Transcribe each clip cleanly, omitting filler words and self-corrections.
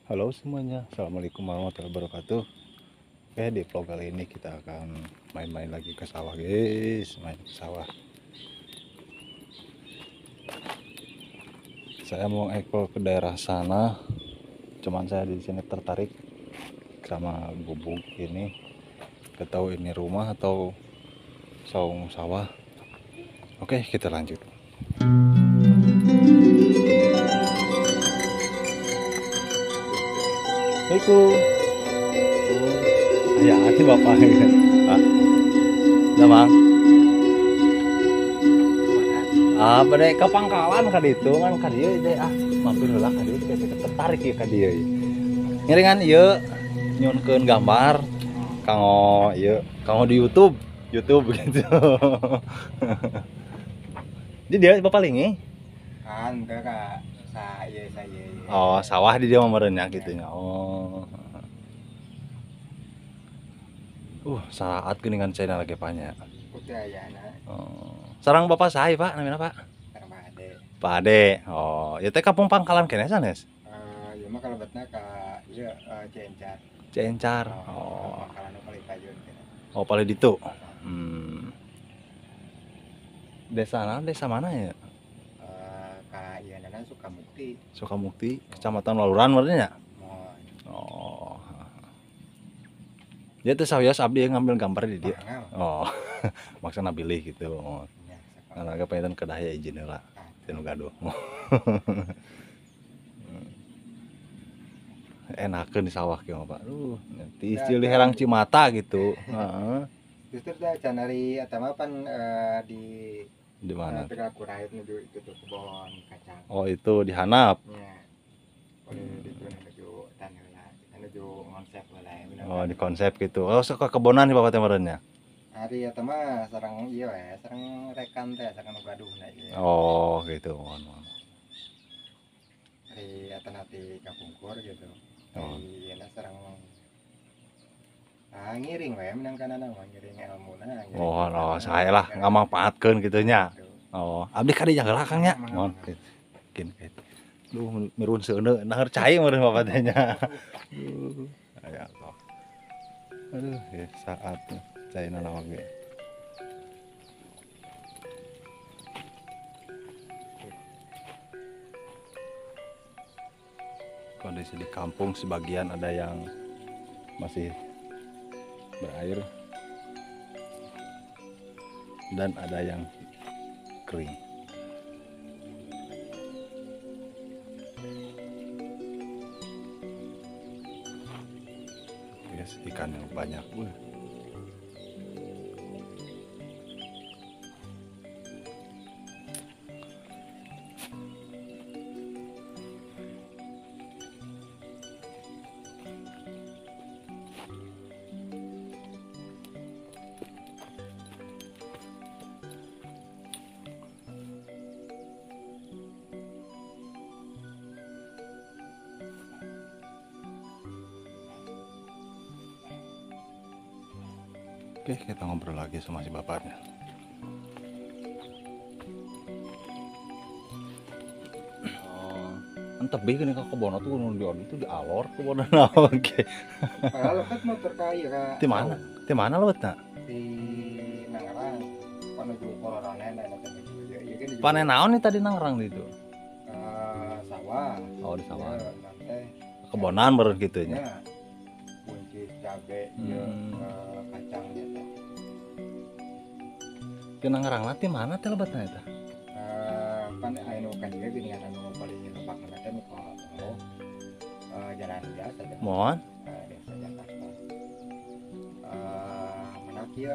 Halo semuanya, assalamualaikum warahmatullahi wabarakatuh. Oke, di vlog kali ini kita akan main-main lagi ke sawah, guys. Main ke sawah. Saya mau ekspor ke daerah sana, cuman saya di sini tertarik sama gubuk ini. Gak tahu ini rumah atau saung sawah. Oke, kita lanjut. Assalamualaikum. Ya, hati bapak. Pak. Udah, Mang. Ah, pada ke pangkalan ka ditu kan ka dieu teh ah, mampir heula ka dieu teh tertarik ieu ka dieu. Ngiringan ieu nyunkeun gambar kanggo ieu, kanggo di YouTube, YouTube gitu. Di dia bapak lingi? Kan ka saya. Oh, sawah di dia mah meureun gitu nya. Oh. Saat geuningan channel lagi banyak. Oh. Sarang bapak saya, Pak, namanya Pak? Sarang Pak Ade. Pak Ade. Oh, ya teh kampung Pangkalan kene sanes? Ieu mah kalebetna ka ieu Ciencar. Ciencar. Oh. Pangkalan paling payun kene. Oh, paling ditu. Desa mana? Desa mana ya? Ka ieu nana Sukamukti. Sukamukti, Kecamatan Waluran berarti nya? Oh. Dia tuh sawios abdi yang ngambil gambar di dia. Oh. Maksudna bilih gitu. Oh. Karena agak pengen kedah ya izin lah. Teu gaduh. Enakeun di sawah kieu mah, Pak. Aduh, nanti istilah herang Cimata gitu. Heeh. Justru dah can ari eta mah pan di mana? Tegal Kurait menuju itu tuh kebon kacang. Oh, itu di Hanap. Iya. Boleh itu menuju tanah menuju konsep lah. Oh, di konsep gitu. Oh, suka kebonan nih Bapak teh meureun nya. Ari eta mah sareng ieu we, sareng rekan teh, sareng nu gaduhna ieu. Oh, gitu. Mohon. Ari eta nanti kapungkur gitu. Oh. Ari ieu sareng ngiring we menang kana mah ngiring ilmuna. Oh, oh, saya lah ngamanfaatkeun kitu nya. Oh, abdi ka dieu heula Kang nya. Mohon. Kin. Duh, mirun seuneu naheur cai meureun Bapak teh nya. Ya Allah. Aduh, ya saatnya cai nanaon ge. Kondisi di kampung sebagian ada yang masih berair dan ada yang kering. Guys, ikan yang banyak. Oke, kita ngobrol lagi sama si bapaknya. Oh, entebih gini ke kebon tuh nu di itu di alor kebon naon ge. Padahal lebat motor ka ieu ka. Di mana? Di mana lewatna? Di Nangrang. Menuju Kororonen eta teh ieu ge. Panen naon nih tadi Nangrang di itu? Sawah. Oh, di sawah. Kebonan meureun kitu nya. Buncis cabe ieu kacangnya teh. Di Nangrang teh mana teh lebatna eta? Pan anu ka dieu geuningan anu paling lebakna teh nu ka jalan biasa teh. Mohon. Desa Jakarta. Mana kieu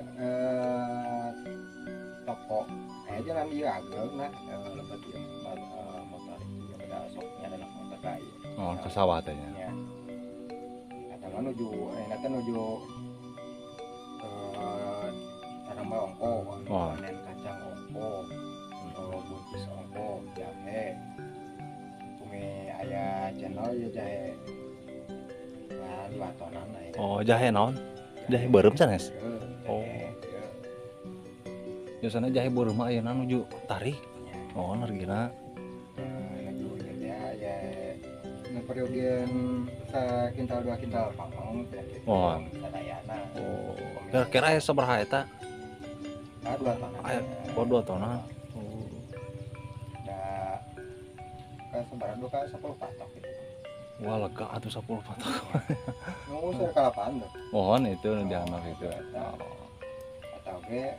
toko aya jalan ieu ageung lah lebat ieu motor ieu da sok nya ada motor ka ieu. Oh, ke sawah teh nya. Eta mah nuju ayeuna teh nuju taramba ongko, panen kacang ongko, buncis ongko, jahe. Bumi aya channel ieu jahe. Nah, 2 tonan aya. Oh, jahe naon? Jahe beureum sanes? Oh. Biasana jahe beureum mah ayeuna nuju tarik. Oh, hargina. Nuju ieu teh aya nu Peryogian sakintal 2 kintal pangpang teh gitu. Oh. Sadayana. Oh, kira-kira aya sabaraha eta? Ah, 2 tonan. Aya, oh 2 tonan. Oh. Da ka sabaraha dua ka 10 patok gitu. Wah, lega atuh 10 patok. Ngusir kalapaan tuh. Mohon itu nu dianak itu. Eta. Oh. Atau ge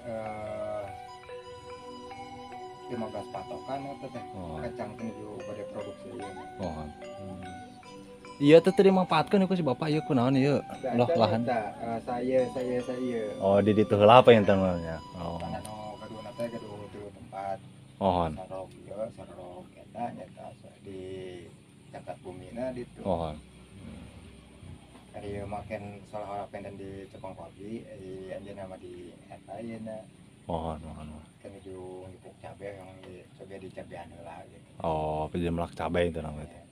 15 patokan eta teh. Oh. Kacang menuju pada produksi ieu. Mohon. Iya teh teu dimanfaatkeun ku si bapak ieu kunaon ieu? Loh, lahan. Eta, saya. Oh, di ditu heula apa yang nya? Oh. Karena nu gaduhna teh gaduh tilu tempat. Mohon. Sarok ieu, sarok eta nyata di catat bumina ditu. Mohon. Ari ieu maken salah penden di Cepong Kopi, di anjeunna mah di eta ayeuna. Mohon, mohon, mohon. Kan nuju ngipuk cabe yang di coba di cabean heula gitu. Oh, pinjem melak cabe itu namanya teh.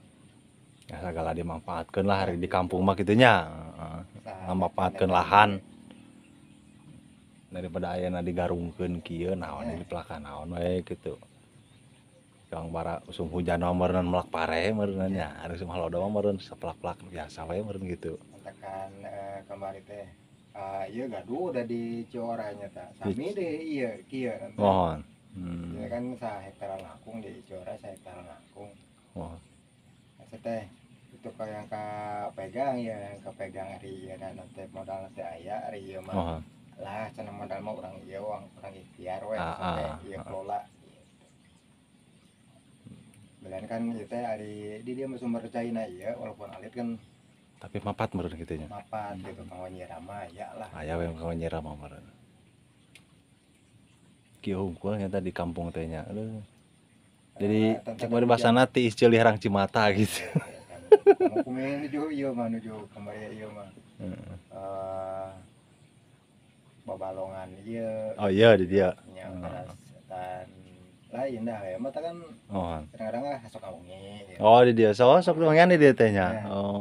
Ya segala dimanfaatkeun lah hari di kampung mah kitu nya. Heeh. Ngamanfaatkeun lahan daripada ayeuna digarungkeun kieu naon dipelakan naon we kitu. Kang bara usum hujan mah meureun melak pare meureun nya, ari usum halodo mah meureun sapelak-pelak biasa we meureun gitu. Tekan kamari teh ieu gaduh udah di Ciora nya ta. Sami deh ieu kieu. Mohon. Ieu kan sa hektar langkung di Ciora sa hektar langkung. Mohon. Maksud teh itu ka yang kapegang ya, yang kapegang ari ieu nanti modal nanti aya ari ieu mah. Mohon. Lah cenah modal mah urang ieu urang ikhtiar we sampai ieu kelola. Belain kan ieu teh ari di dia mah sumber caina ieu walaupun alit kan tapi mapat meureun kitu nya. Mapat gitu kanggo nyiram mah aya lah. Aya we kanggo nyiram mah meureun. Kieu hungkul nyata di kampung teh nya. Aduh. Jadi cek bari basana tiis ceuli herang Cimata gitu. Mau kumaha nuju ieu mah nuju kamari ieu mah. Heeh. Babalongan ieu. Oh iya di dia. Nya dan lain dah ya mah kan. Oh. Kadang-kadang ah sok kawengi gitu. Oh di dia sok sok wengian di dia teh nya. Ya. Oh.